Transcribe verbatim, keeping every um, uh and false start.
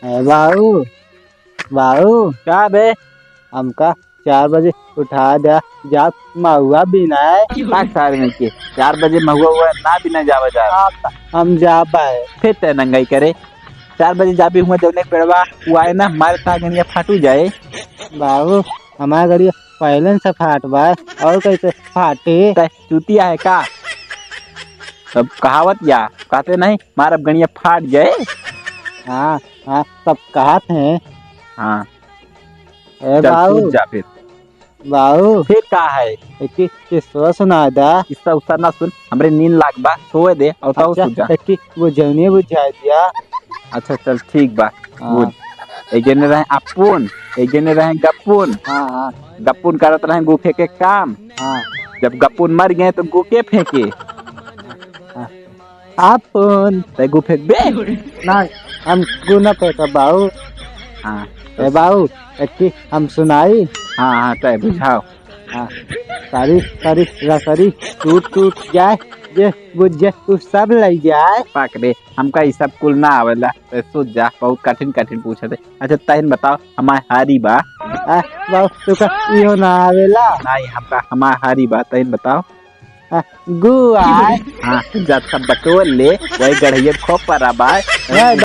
ए बाऊ, बाऊ। का बे? हमका चार बजे उठा द्या, जाब महुआ बिनाए। का सारे में के चार बजे महुआ हुआ ना बिना जावा जा। हाँ, हम जाबे। फिर तय नंगाई करे। चार बजे जाबे हुआ जौने पेड़वा, वो आए ना, मारे ता गनिया फाटू जाए। बाऊ, हमार गड़िया पहले से फाट बा, और कैसे फाटे? तय चूतिया है का? तब कहावत या, कहते नहीं, मारब गणिया फाट जाए। हाँ, हाँ, सब कहत हैं। हाँ। ए चल, बाऊ। सूत जा फिर। बाऊ। फिर का है? एक किस्सा सुना दा। किस्सा उस्सा ना सुन, हमरे नींद लाग बा, सोए दे, और तब अच्छा, सूत जा। एक बुझौनी बुझाई दिया। अच्छा, चल, ठीक बा। हाँ। बुझ। एक जने रहे अपुन, एक जने रहे गपुन। हाँ, हाँ। गपुन करत रहे गू फेंके काम। हाँ। जब गपुन मर गए तो गू के फेंके? हाँ। अपुन। ते गू फेंकबे? ना, हम गू ना फेंकब बाऊ। हाँ। ए बाऊ, एक हम सुनाई? हाँ, हाँ, ते बुझाओ। हाँ। सारी, सारी, रसरी टूट, टूट जाए, जे बुझे, तू सब लई जाए। पाक रे, हमका ई सब कुल ना आवेला, ते सूत जा, बहुत कठिन, कठिन पूछत है। अच्छा, तहिन बताओ, हमार हारी बा। आ, बाऊ, तू का इहो ना आवेला? नहीं, हमका हमार हारी बा, तहिन बताओ। आ, गु आए। हाँ, जब सब बटोर ले, वही गढ़िया खो पर आबा। ए,